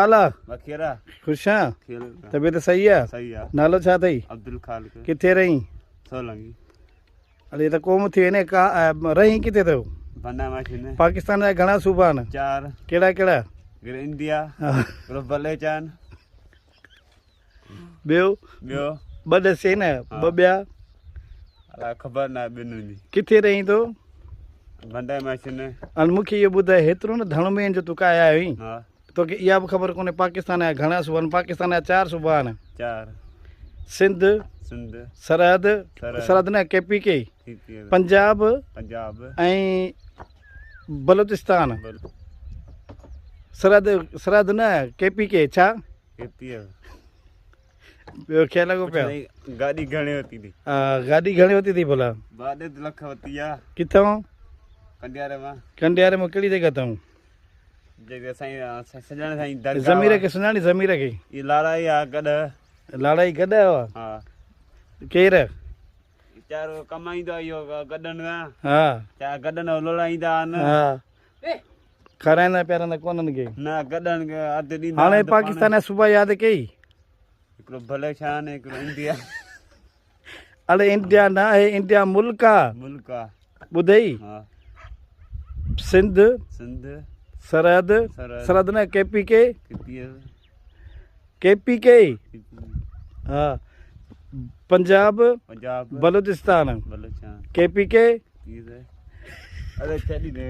حال آ؟ بخير آ. خوش آن؟ خير. طبيعت صحيح آ؟ صحيح آ. نالو ڇا اٿئي؟ عبدالخالق. ڪٿي رهين؟ سولنگي. اڙي ته قوم ٿي وئي نه ڪا رهين ڪٿي اٿو؟ بنا ماشين. پاڪستان جا گهڻا صوبا آهن؟ چار. ڪهڙا ڪهڙا؟ هڪڙو انڊيا، هڪڙو بلوچان. ٻيو؟ ٻيو ٻه ڏسي نه ٻه ٻيا. الا خبر نه ٻن جي. ڪٿي رهين ٿو؟ بنڊائي ماشين. ان مون کي اهو ٻڌاء هيترو نه ڌڻ ۾ جو تون ڪاهي آيو آهين. ها. توکي اها به خبر ڪونهي پاڪستان جا گهڻا صوبا آهن. پاڪستان جا چار صوبا آهن. چار. سنڌ، سنڌ، سرحد، سرحد نه ڪي پي ڪي، پنجاب، پنجاب ۽ بلوچستان. سرحد، سرحد نه ڪي پي ڪي ڇا؟ ڪي پي ايف. ٻيو کي لڳو پيو. گاڏي گهڻي ورتي ٿي؟ ها گاڏي گهڻي ورتي ٿي ڀلا؟ ٻه لک ورتي آ. ڪٿان؟ ڪنڊياري مان. ڪنڊياري مان ڪهڙي جڳهه تان؟ جيڪي سائين سڄڻ سائين درگاهه. ضمير کي سڃاڻي ضمير کي؟ اي لاڙائي آ گڏ. لاڙائي گڏ آ؟ ها. ڪير؟ چارو ڪمائيندو آ اهو گڏن سان. ها. چا گڏن لوڙائيندا آهن. ها. کارائيندا پياريندا ڪونهن ڪي. نه گڏن کي اڌ ڏيندا. هاڻي پاڪستان جا صوبا ياد ڪيئي؟ هڪڙو بلوچستان هڪڙو انڊيا. اڙي انڊيا نه آهي انڊيا ملڪ آ. ملڪ آ. ٻڌئي؟ ها. سنڌ، سنڌ، سرحد، سرحد نه ڪي پي ڪي، ڪي پي ڪي، ها، پنجاب، پنجاب، بلوچستان، بلوچستان، ڪي پي ڪي. اڙي ڇڏي ڏي.